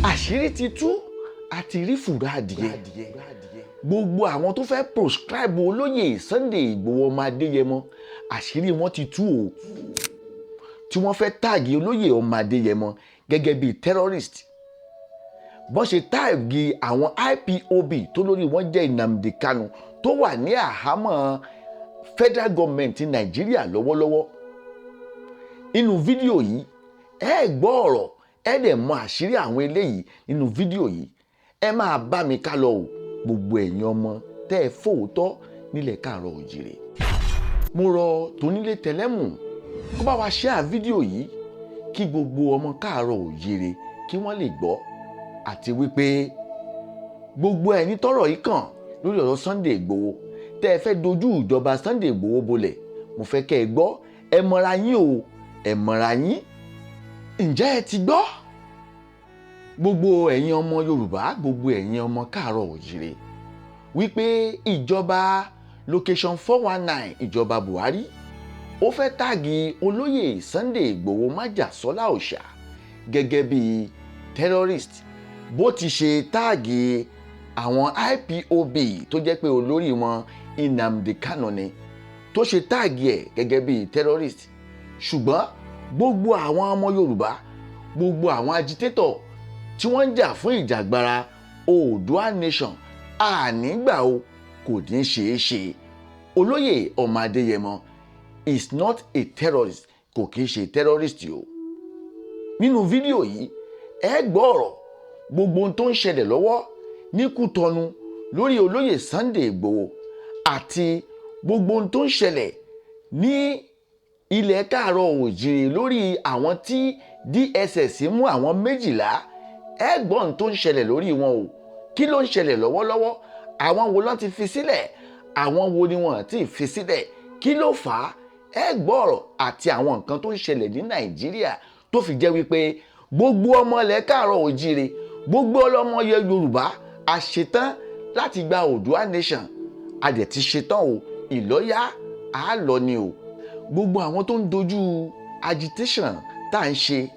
Àṣírí ti tú àti rí fùrọ̀ adìyẹ. Gbogbo àwọn tó fẹ́ proscribe olóyè Sunday Ìgbòho ọmọ Adéyẹmọ, àṣírí wọn ti tú o, tí wọ́n fẹ́ tag olóyè ọmọ Adéyẹmọ gẹ́gẹ́ bíi terrorist, bọ́n ṣe tag àwọn IPOB tó lórí wọn jẹ́ Nnamdi Kanu, tó wà ní àhámọ́ federal government Nàìjíríà lọ́wọ́lọ́wọ́. Nínú fídíò yìí, ẹ gbọ́ ọ̀rọ̀, ẹ dẹ̀ mọ àṣírí àwọn eléyìí nínú fídíò yìí. Ẹ máa bá mi ká lọ o, gbogbo ẹ̀yin ọmọ tẹ́ ẹ fòótọ́ nílẹ̀ káàárọ̀ òjìrè. Mo rọ tónílé tẹlẹ́mù kó bá wa share fídíò yìí kí gbogbo ọmọ káàárọ̀ òjìrè kí wọ́n lè gbọ́, àti wípé gbogbo ẹ̀yin tọ́rọ̀ yìí kàn lórí ọ̀rọ̀ Sunday Ìgbòho, tẹ́ ẹ fẹ́ dojú ìjọba Sunday Ìgbòho bolẹ̀, mo fẹ́ kẹ́ ẹ gbọ́, ẹ mọ̀ra yín o, ẹ mọ̀ra yín. Ǹjẹ́ ẹ ti gbọ́, gbogbo ẹ̀yin ọmọ Yorùbá, gbogbo ẹ̀yin ọmọ káàárọ̀ òjìrè, wípé ìjọba location 419, ìjọba Buhari, ó fẹ́ tag olóyè Sunday Ìgbòho májàsọ́lá òòṣà gẹ́gẹ́ bí terrorist, bó ti ṣe tag àwọn IPOB tó jẹ́ pé olórí wọn Nnamdi Kanu ni, tó ṣe tag ẹ̀ gẹ́gẹ́ bí terrorist? Ṣùgbọ́n gbogbo àwọn ọmọ Yorùbá, gbogbo àwọn agitator tí wọ́n ń jà fún ìjàgbara Oòduà nation, ànígbà o, kò ní ṣeé ṣe. Olóyè ọmọ Adéyẹmọ is not a terrorist, kò kí ń ṣe terrorist o. Nínú fídíò yìí, ẹ gbọ́ ọ̀rọ̀, gbogbo ohun tó ń ṣẹlẹ̀ lọ́wọ́ ní Kútọ́nù lórí olóyè Sunday Ìgbòho, àti gbogbo ohun tó ń ṣẹlẹ̀ ní ilẹ̀ káàárọ̀ òjìrì lórí àwọn tí DSS mú, àwọn 12. Ẹ gbọ́ ohun tó ń ṣẹlẹ̀ lórí wọn o. Kí ló ń ṣẹlẹ̀ lọ́wọ́lọ́wọ́? Àwọn wo ló ti fi sílẹ̀? Àwọn wo ni wọ́n ti fi sílẹ̀? Kí ló fà á? Ẹ gbọ́ ọ̀rọ̀ àti àwọn nǹkan tó ń ṣẹlẹ̀ ní Nàìjíríà tó fi jẹ́ wípé gbogbo ọmọ ilẹ̀ káàárọ̀ òjìrè, gbogbo ọlọ́mọ yẹ Yorùbá, a ṣetán láti gba Oòduà nation. A dẹ̀ ti ṣetán o, ìlọ́yà á lọ ni o. Gbogbo àwọn tó ń dojú agitation tá à ń ṣe,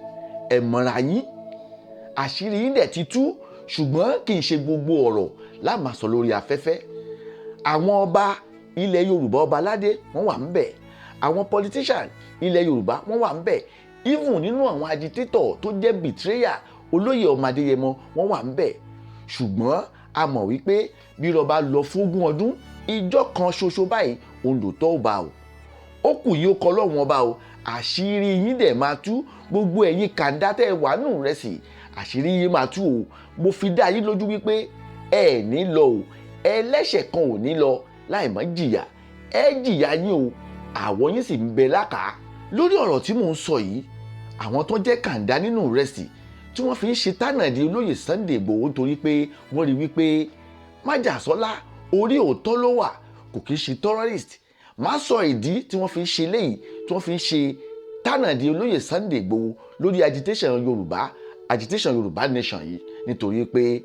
ẹ̀ mọ̀ra yín, àṣírí yín dẹ̀ ti tú, ṣùgbọ́n kì í ṣe gbogbo ọ̀rọ̀ la máa sọ lórí afẹ́fẹ́. Àwọn ọba ilẹ̀ Yorùbá, ọba aládé, wọ́n wà ń bẹ̀. Àwọn politician ilẹ̀ Yorùbá, wọ́n wà ń bẹ̀. Even nínú àwọn agitator tó jẹ́ betrayer olóyè ọmọ Adéyẹmọ, wọ́n wà ń bẹ̀. Ṣùgbọ́n a mọ̀ wípé bí rọba lọ fógún ọdún, ìjọ kan ṣoṣo báyìí òun lòótọ́ ò bá o. Ó kù yìí, ó kọ lọ́wọ́n ọba o. Àṣírí yín dẹ̀ máa tú. Gbogbo ẹ̀yin kàńdá tẹ́ ẹ wà nù rẹ̀ sí, àṣírí yín máa tú o. Mo fi dá yín lójú wípé ẹ ní lọ o, ẹlẹ́ṣẹ̀ kan ò ní lọ láì má jìyà. Ẹ jìyà yín o, àwọ̀ yín sì ń bẹ lákàá. Lórí ọ̀rọ̀ tí mò ń sọ yìí, àwọn tó jẹ́ kàńdá nínú rẹ̀sì tí wọ́n fi ń ṣe tánàdí olóyè Sunday Igboho, nítorí pé wọ́n rí wípé májàsọ́lá orí òótọ́ ló wà, kò kí ń ṣe terrorist. Má sọ ìdí tí wọ́n fi ń ṣe léyìí, tí wọ́n fi ń ṣe tánàdí olóyè Sunday Igboho lórí agitation Yorùbá, agitation Yorùbá nation yìí, nítorí pé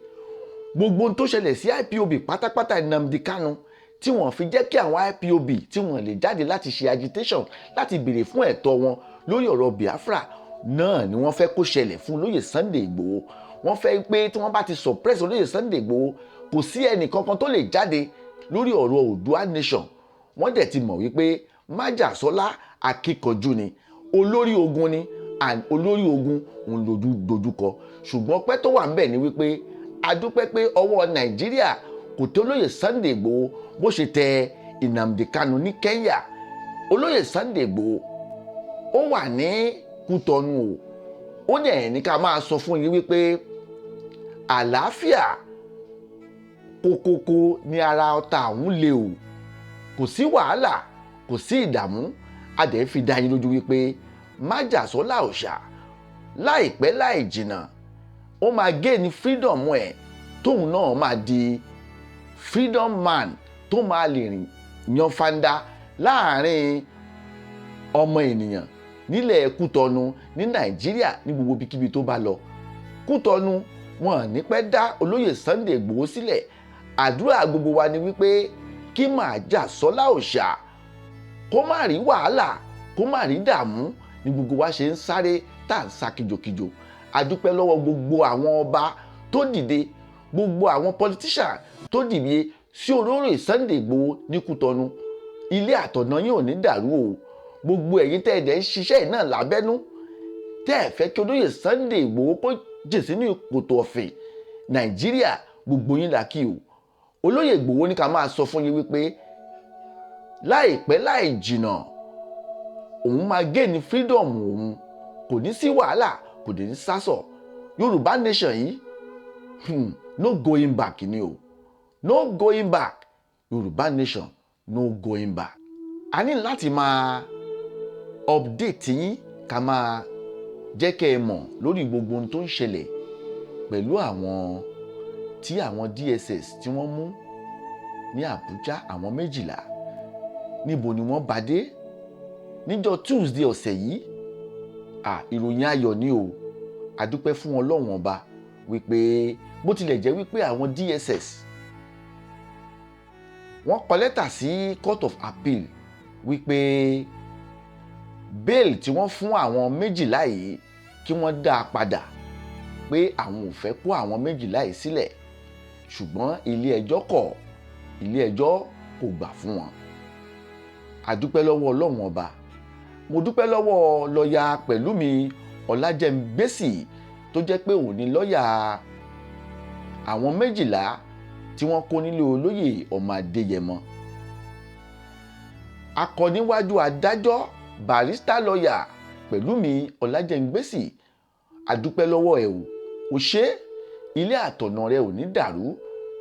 gbogbo ohun tó ṣẹlẹ̀ sí IPOB pátápátá, Nnamdi Kanu, tí wọ́n fi jẹ́ kí àwọn IPOB tí wọ́n lè jáde láti ṣe agitation láti béèrè fún ẹ̀tọ́ wọn lórí ọ̀rọ̀ Biafra náà ni wọ́n fẹ́ kó ṣẹlẹ̀ fún olóyè Sunday Igboho. Wọ́n fẹ́ pé tí wọ́n bá ti suppress olóyè Sunday Igboho, kò sí ẹnì kankan tó lè jáde lórí ọ̀rọ̀ Oòduà nation. Wọ́n dẹ̀ ti mọ̀ wípé májàsọ́lá akíkanjú ni, olórí ogun ni, and olórí ogun òun lójú dojúkọ. Ṣùgbọ́n pẹ́ tó wà ń bẹ̀ ni wípé a dúpẹ́ pé ọwọ́ Nàìjíríà kò tó olóyè Sunday Igboho bó ṣe tẹ Nnamdi Kanu ní Kenya. Olóyè Sunday Igboho, ó wà ní Kútọ́nù o. Ó dẹ̀ ní ká máa sọ fún yín wípé àlàáfíà kókókó ní ara ọ̀tá àwọn lè o, kò sí wàhálà, kò sí ìdààmú. A dẹ̀ fi dá yín lójú wípé májàsọ́lá òòṣà, láìpẹ́ láì jìnnà, ó máa gain freedom ẹ̀, tóun náà máa di freedom man, tó máa lè rìn yan fanda láàrin ọmọ ènìyàn nílẹ̀ Kútọ́nù, ní Nàìjíríà, ní gbogbo ibikíbi tó bá lọ. Kútọ́nù, wọn ní pẹ́ dá olóyè Sunday Ìgbòho sílẹ̀. Àdúrà gbogbo wa ni wípé kí májàsọ́lá òòṣà kó má rí wàhálà, kó má rí dààmú, ní gbogbo wa ṣe ń sáré tá à ń sá kíjokíjo. A dúpẹ́ lọ́wọ́ gbogbo àwọn ọba tó dìde, gbogbo àwọn politician tó dìde sí olóyè Sunday Igboho ní Kútọ́nù. Ilé àtọ̀nà yín ò ní dàrú o. Gbogbo ẹ̀yin tẹ́ ẹ̀ dẹ̀ ń ṣiṣẹ́ náà lábẹ́nú, tẹ́ ẹ̀ fẹ́ kí olóyè Sunday Igboho kó jìn sínú kòtò ọ̀fìn Nàìjíríà, gbogbo yín là kí o. Olóyè Igboho ní ká máa sọ fún yín wípé láìpẹ́ láì jìnà, òun máa gain freedom òun. Kò ní sí wàhálà, kò dé ní sásọ. Yorùbá nation yìí, no going back ni o, no going back. Yorùbá nation, no going back. A ní láti máa update yín, ká máa jẹ́ kẹ́ ẹ mọ̀ lórí gbogbo ohun tó ń ṣẹlẹ̀ pẹ̀lú àwọn tí àwọn DSS tí wọ́n mú ní Àbújá, àwọn 12. Níbo ni wọ́n bá dé níjọ́ Tuesday ọ̀sẹ̀ yìí? À, ìròyìn ayọ̀ ni o. A dúpẹ́ fún Ọlọ́run Ọba wípé bó tilẹ̀ jẹ́ wípé àwọn DSS wọ́n kọ lẹ́tà sí Court of Appeal wípé bail tí wọ́n fún àwọn 12 yìí, kí wọ́n dá a padà, pé àwọn ò fẹ́ kó àwọn 12 yìí sílẹ̀, ṣùgbọ́n ilé ẹjọ́ kọ̀, ilé ẹjọ́ kò gbà fún wọn. A dúpẹ́ lọ́wọ́ Ọlọ́run Ọba. Mo dúpẹ́ lọ́wọ́ lọ́ọ̀yà Pẹ̀lúmi Ọlájẹ́ngbèsì, tó jẹ́ pé òun ni lọ́ọ̀yà àwọn 12 tí wọ́n kó nílé olóyè ọmọ Adéyẹmọ. Akọníwájú adájọ́, barrister lọ́ọ̀yà Pẹ̀lúmi Ọlájẹ́ngbèsì, a dúpẹ́ lọ́wọ́ ẹ̀ o. Ò ṣe, ilé àtọ̀nà rẹ ò ní dàrú.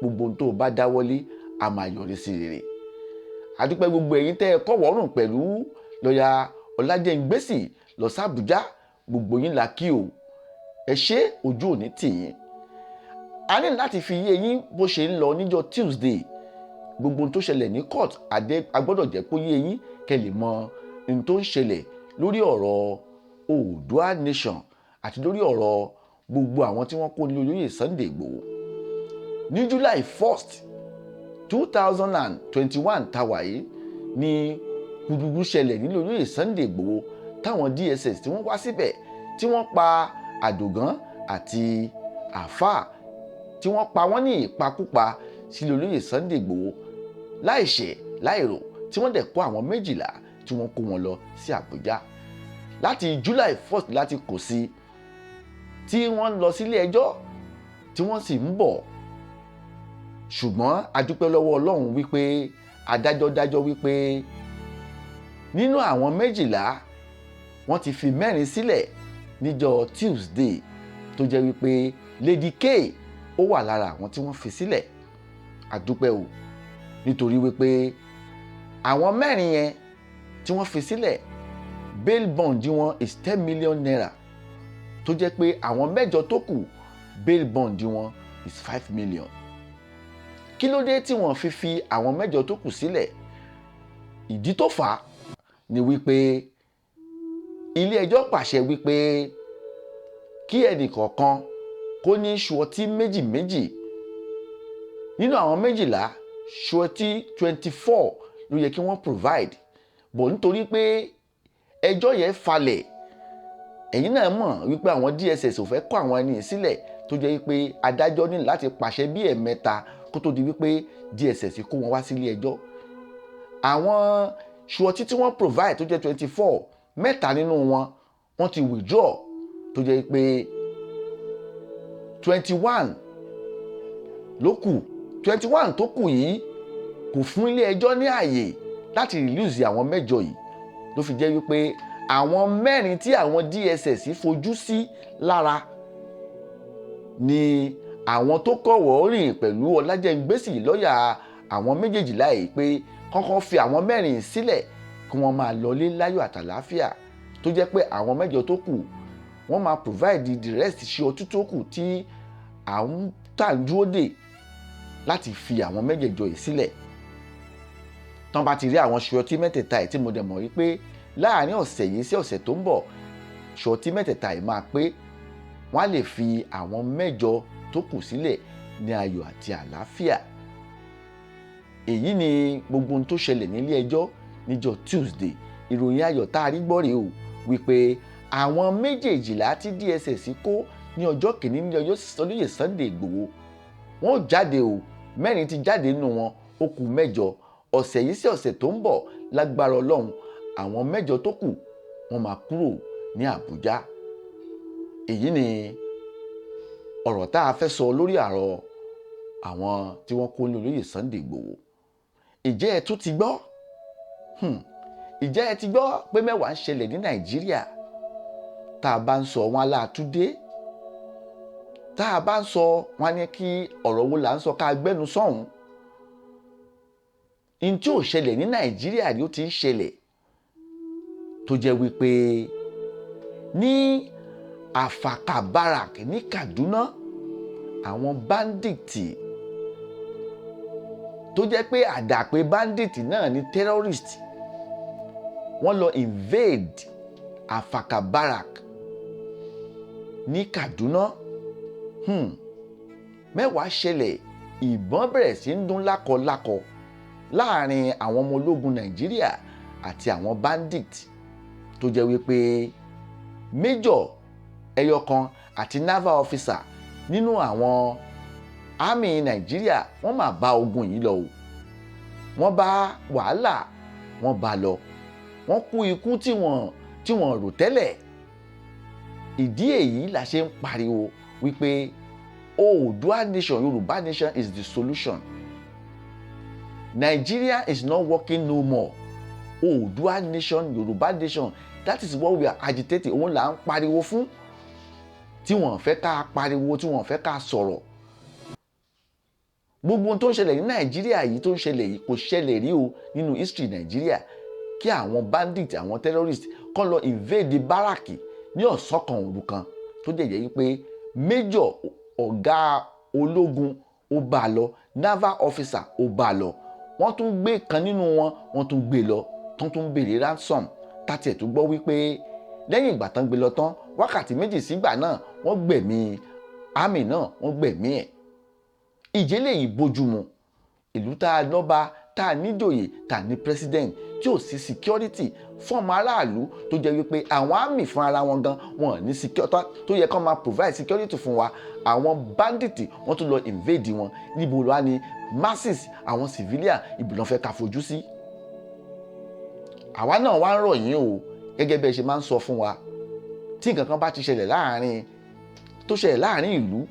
Gbogbo ohun tó o bá dáwọ́lé a máa yọrí sí rere. A dúpẹ́ gbogbo ẹ̀yin tẹ́ ẹ kọ́wọ́rùn pẹ̀lú lọ́ọ̀yà Ọlájẹ́ngbèsì lọ sí Àbújá. Gbogbo yín la kí o. Ẹ ṣé, ojú òní tì yín. A ní láti fi yé yín bó ṣe ń lọ níjọ́ Tuesday, gbogbo ohun tó ṣẹlẹ̀ ní court. Adé a gbọ́dọ̀ jẹ́ kó yé yín, kẹ́ lè mọ ohun tó ń ṣẹlẹ̀ lórí ọ̀rọ̀ Oòduà nation àti lórí ọ̀rọ̀ gbogbo àwọn tí wọ́n kó ní olóyè Sunday Igboho. Ní July 1st, 2021 tàwa yìí ní gudugudu ṣẹlẹ̀ nílé olóyè Sunday Igboho, táwọn DSS tí wọ́n wá síbẹ̀, tí wọ́n pa Àdògán àti Àáfàá, tí wọ́n pa wọ́n ní ìpakúpa sílé olóyè Sunday Igboho láìṣẹ̀ láìrò, tí wọ́n dẹ̀ kó àwọn 12, tí wọ́n kó wọn lọ sí Àbújá. Láti July 1st láti kò sí tí wọ́n lọ sílé ẹjọ́, tí wọ́n sì ń bọ̀. Ṣùgbọ́n a dúpẹ́ lọ́wọ́ Ọlọ́run wípé adájọ́ dájọ́ wípé nínú àwọn 12, wọ́n ti fi mẹ́rin sílẹ̀ níjọ́ Tuesday, tó jẹ́ wípé Lady K ó wà lára àwọn tí wọ́n fi sílẹ̀. A dúpẹ́ o, nítorí wípé àwọn mẹ́rin yẹn tí wọ́n fi sílẹ̀, bail bond wọn is ₦10 million, tó jẹ́ pé àwọn mẹ́jọ tó kù, bail bond wọn is 5 million. Kí ló dé tí wọ́n fi fi àwọn mẹ́jọ tó kù sílẹ̀? Ìdí tó fà á ni wípé ilé ẹjọ́ pàṣẹ wípé kí ẹnì kọ̀ọ̀kan kó ní surety méjì méjì. Nínú àwọn 12, surety 24 ló yẹ kí wọ́n provide, but nítorí pé ẹjọ́ yẹn falẹ̀, ẹ̀yin náà mọ̀ wípé àwọn DSS ò fẹ́ kó àwọn ẹni sílẹ̀, tó jẹ́ wípé adájọ́ ní láti pàṣẹ bí ẹ̀mẹ́ta kó tó di wípé DSS kó wọn wá sílé ẹjọ́. Àwọn surety tí wọ́n provide tó jẹ́ 24, mẹ́ta nínú wọn, wọ́n ti withdraw, tó jẹ́ pé 21 ló kù. 21 tó kù yìí kò fún ilé ẹjọ́ ní ààyè láti release àwọn mẹ́jọ yìí, ló fi jẹ́ wípé àwọn mẹ́rin tí àwọn DSS fojú sí lára ni àwọn tó kọ̀wọ́ rìn pẹ̀lú Ọlájẹ́ngbèsì, lọ́ọ̀yà àwọn méjèèjìlá yìí, pé kọ́kọ́ fi àwọn mẹ́rin sílẹ̀ kí wọ́n máa lọlé láyọ̀ àtàláfíà, tó jẹ́ pé àwọn mẹ́jọ tó kù, wọ́n máa provide the rest, ṣe ọtún tó kù tí à ń tà ń dúró dè láti fi àwọn mẹ́jẹ̀ẹ̀jọ yìí sílẹ̀. Tán bá ti rí àwọn surety mẹ́tẹ̀ẹ̀ta yìí, tí mo dẹ̀ mọ̀ wípé láàárín ọ̀sẹ̀ yìí sí ọ̀sẹ̀ tó ń bọ̀, surety mẹ́tẹ̀ẹ̀ta yìí máa pé, wọ́n á lè fi àwọn mẹ́jọ tó kù sílẹ̀ ní ayọ̀ àti àlàáfíà. Èyí ni gbogbo ohun tó ṣẹlẹ̀ nílé ẹjọ́ níjọ́ Tuesday. Ìròyìn ayọ̀ tá a rí gbọ́ rèé o, wípé àwọn méjèèjìlá tí DSS kó Ní ọjọ́ kìíní ní ọjọ́ olóyè Sunday Ìgbòho, wọ́n ó jáde o. Mẹ́rin ti jáde nínú wọn, ó kù 8. Ọ̀sẹ̀ yìí sí ọ̀sẹ̀ tó ń bọ̀, lágbára Ọlọ́run, àwọn 8 tó kù, wọ́n máa kúrò ní Àbújá. Èyí ni ọ̀rọ̀ tá a fẹ́ sọ lórí àrọ̀ àwọn tí wọ́n kó ní olóyè Sunday Ìgbòho. Ìjẹ́ ẹ tún ti gbọ́? Ìjẹ́ ẹ ti gbọ́ pé mẹ́wàá ń ṣẹlẹ̀ ní Nàìjíríà? Tá a bá ń sọ wọn aláàtúndé, tá a bá ń sọ wọn ní kí ọ̀rọ̀ wo là ń sọ, ká gbẹ́nu sọ̀hún. N tí ò ṣẹlẹ̀ ní Nàìjíríà ni ó ti ń ṣẹlẹ̀, tó jẹ́ wípé ní Afaka Barrack ní Kaduna, àwọn bandit, tó jẹ́ pé àdàpé bandit náà ní terrorist, wọ́n lọ invade Afaka Barrack ní Kaduna. Mẹ́wàá ṣẹlẹ̀, ìbọn bẹ̀rẹ̀ sí ń dún lákọlákọ láàrin àwọn ọmọ ológun Nàìjíríà àti àwọn bandit, tó jẹ́ wípé major ẹyọ kan àti naval officer nínú àwọn army Nàìjíríà, wọ́n máa bá ogun yìí lọ o. Wọ́n bá wàhálà, wọ́n bá lọ, wọ́n kú ikú tí wọ́n rò tẹ́lẹ̀. Ìdí èyí la ṣe ń pariwo wípé Oòduà nation, Yorùbá nation is the solution. Nigeria is not working no more. Oòduà nation, Yorùbá nation, that is what we are agitating. Òun là ń pariwo fún, tí wọ́n fẹ́ ká pariwo, tí wọ́n fẹ́ ká sọ̀rọ̀. Gbogbo ohun tó ń ṣẹlẹ̀ ní Nàìjíríà yìí, tó ń ṣẹlẹ̀ yìí, kò ṣẹlẹ̀ rí o nínú history Nàìjíríà, kí àwọn bandit, àwọn terrorist kàn lọ invade barrack ní ọ̀sán kan òru kan, tó jẹ́ jẹ́ wípé major, ọ̀gá ológun, ó bá a lọ, naval officer ó bá a lọ. Wọ́n tún gbé kan nínú wọn, wọ́n tún gbé lọ, tó tún béèrè ransom. Tàti ẹ̀ tó gbọ́ wípé lẹ́yìn ìgbà tán gbé lọ tán, wákàtí 2 sígbà náà, wọ́n gbẹ̀mí army náà, wọ́n gbẹ̀mí ẹ̀. Ìjẹ́lẹ̀ yìí bójúmu? Ìlú tá a lọ́ba, tá a níjòyè, tá a ní president, tí ò sí security fún ọmọ aráàlú, tó jẹ́ wípé àwọn army fún ara wọn gan wọn ní security tó yẹ kó máa provide security fún wa, àwọn bandit wọ́n tún lọ invade wọn. Níbo ló wá ní masses, àwọn civilian ìbùdó fẹ́ ká fojú sí? Àwa náà wá ń rọ̀ yín o, gẹ́gẹ́ bí ẹ ṣe máa ń sọ fún wa, tí nǹkan kan bá ti ṣẹlẹ̀ láàrin, tó ṣẹlẹ̀ láàrin ìlú,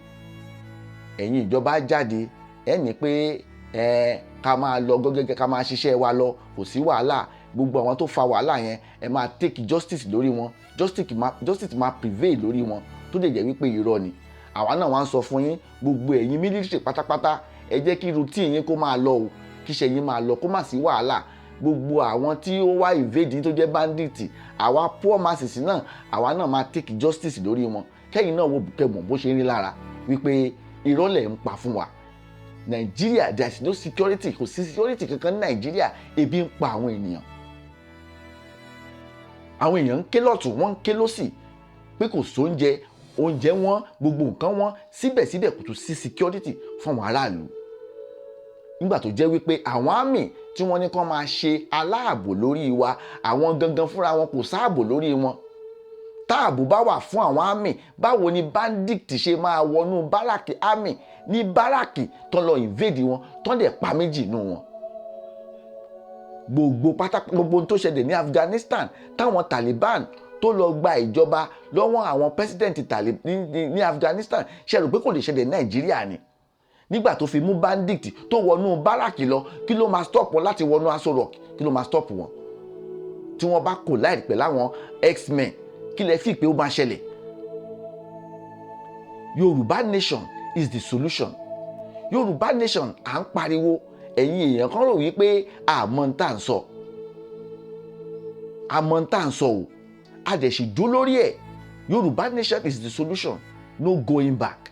ẹ̀yin ìjọba jáde, ẹ ní pé ẹ ká máa lọ gẹ́gẹ́, ká máa ṣiṣẹ́ wa lọ, kò sí wàhálà. Gbogbo àwọn tó fa wàhálà yẹn, ẹ máa take justice lórí wọn, justice máa prevail lórí wọn, tó dẹ̀ jẹ́ wípé irọ́ ni. Àwa náà wá ń sọ fún yín, gbogbo ẹ̀yin military pátápátá, ẹ jẹ́ kí routine yín kó máa lọ o, kíṣẹ́ yín máa lọ, kó má sí wàhálà. Gbogbo àwọn tí ó wá invade tó jẹ́ bandit, àwa poor masses náà, àwa náà máa take justice lórí wọn. Kẹ́yìn náà wo, kẹ́mọ̀ bó ṣe ń rí lára wípé irọ́ lẹ̀ ń pa fún wa. Nàìjíríà, there is no security. Kò sí security kankan ní Nàìjíríà. Ebi ń pa àwọn ènìyàn, àwọn èèyàn ń ké lọ́tún, wọ́n ń ké lọ́sì pé kò sóúnjẹ, oúnjẹ wọn, gbogbo nǹkan wọn. Síbẹ̀síbẹ̀, kò tún sí security fún àwọn aráàlú, nígbà tó jẹ́ wípé àwọn army tí wọ́n ní kán máa ṣe aláàbò lórí wa, àwọn gangan fúnra wọn, kò sáàbò lórí wọn. Táàbò bá wà fún àwọn army, báwo ni bandit ṣe máa wọnú barrack army, ní barrack tó lọ invade wọn, tó dẹ̀ pa 2 nù wọn? Gbogbo pátá, gbogbo ohun tó ṣẹlẹ̀ ní Afghanistan, táwọn Taliban tó lọ gba ìjọba lọ́wọ́ àwọn president Talib ní Afghanistan, ṣe rò pé kò lè ṣẹlẹ̀ ní Nàìjíríà ni? Nígbà tó fi mú bandit tó wọnú barrack lọ, kí ló máa stop wọn láti wọnú Aso Rock? Kí ló máa stop wọn? Tí wọ́n bá collide pẹ̀lú àwọn herdsmen, kí lẹ fi pé ó máa ṣẹlẹ̀? Yorùbá nation is the solution. Yorùbá nation à ń pariwo. Ẹ̀yin èèyàn kan rò wípé àmọ́ ń tà ń sọ, àmọ́ ń tà ń sọ o, a dẹ̀ sì dúró lórí ẹ̀. Yorùbá nation is the solution, no going back.